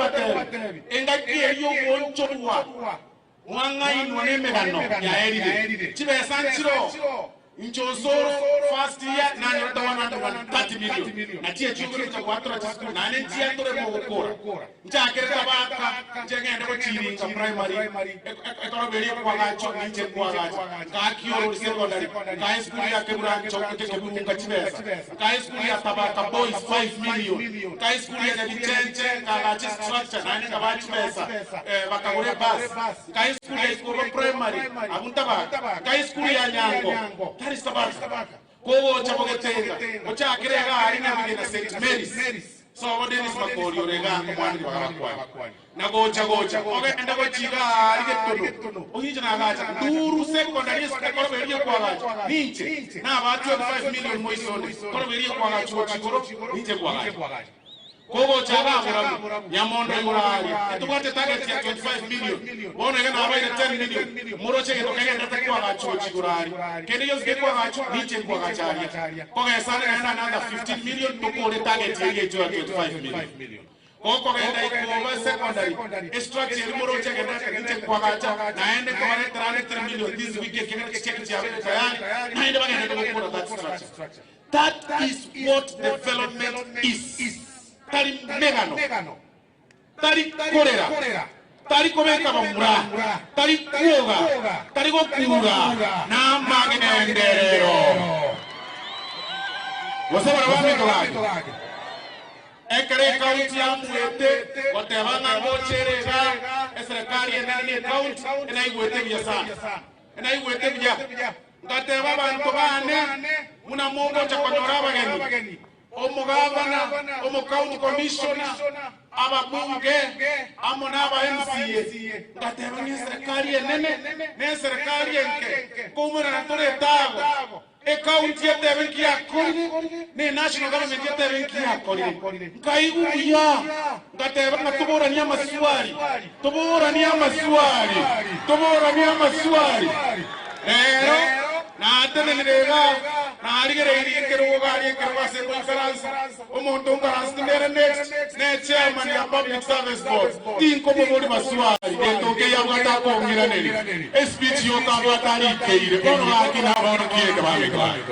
nkobatebi, engaki eria ogoonchorwa mwang'ainwa nemegano yaerire, chibesa nchiroo. Inche osoro first year nanyorete 130 million nachi echio ogocha goatora chisukuru naende nchiatore mogokora nchakere tabaka nche ngende gochiringa primary ekoroba eria ekwagachwa ninche nkwagacha nkaa kiorori secondary nkaa esukuru ya keburancho kebunga chibesa nkaa esukuru ya tabaka boys 5 million nkaa esukuru ya nyabichenche nkagacha structure naende nkabaa chibesa bakagora ebus Nkae esukuru ya Ikoba Primary abwo Ntabaka, nkae esukuru ya Nyango tari Sabaka, kogocha bogetenga gochakera iga aria Nyabige na St Mary's sobo Dennis Makori ore iga omwana ribaga bakwani na gocha gocha ogende gochia iga aria Getono ohinche nagacha Nduru Secondary ekoroba eria ekwagacha ninche nabaa 25 million moisonde koroba eria ekwagachwa gochia igoro ninche nkwagacha. Kogocha abamuramu, nyamondo igoro aaria, etobwate target ya 25 million, bono iga nabaire 10 million, moroche egento kegenderete koagachwa gochia igoro aaria. Kende gionsi gekoagachwa, ninche nkoagacha aria. Kogesana naende another 15 million tokore target eria yaito ya 25 million. Gokogenda Ikoba secondary, estructure eria moroche egenderete ninche nkoagacha, naende nkobaretera ande 3 million this week ekiagera chicheki chiabeire tayari, naende bagenderete gokora that structure. That is what development is. Tari megano, tari korera, tari kobeka bamura, tari kwoga, tari gokura, namagenderero. Gose bara baminto gaki, ekero ekaunti yamuete goteba ng'a ngochere iga eserekari enene ne ekaunti enaigwete buya sana, enaigwete buya. Ngateba abanto baane, Buna mogocha konyora abageni, omogavana, omocounty commissioner, ababunge, amo naba MCA. Ngateba ng'a eserekari enene na eserekari enke nkoumerana tore etago. Ecounty etebe nki yakorire, na enational government etebe nki yakorire. Nkaigwa buya, ngateba ng'a toboranie amaswali, toboranie amaswali, toboranie amaswali. Rero natenenire iga, narigereirie ekerogo iga aria ekerogo ase ngoikaransa, omonto nkaransete nere next, ne chairman ya Public Service Board, tinkomoboria maswali, gento nkeiyo abwate akong'iraneria, espeech yoka abwate arikeire, bono gaki nabono ki eke bamito baye.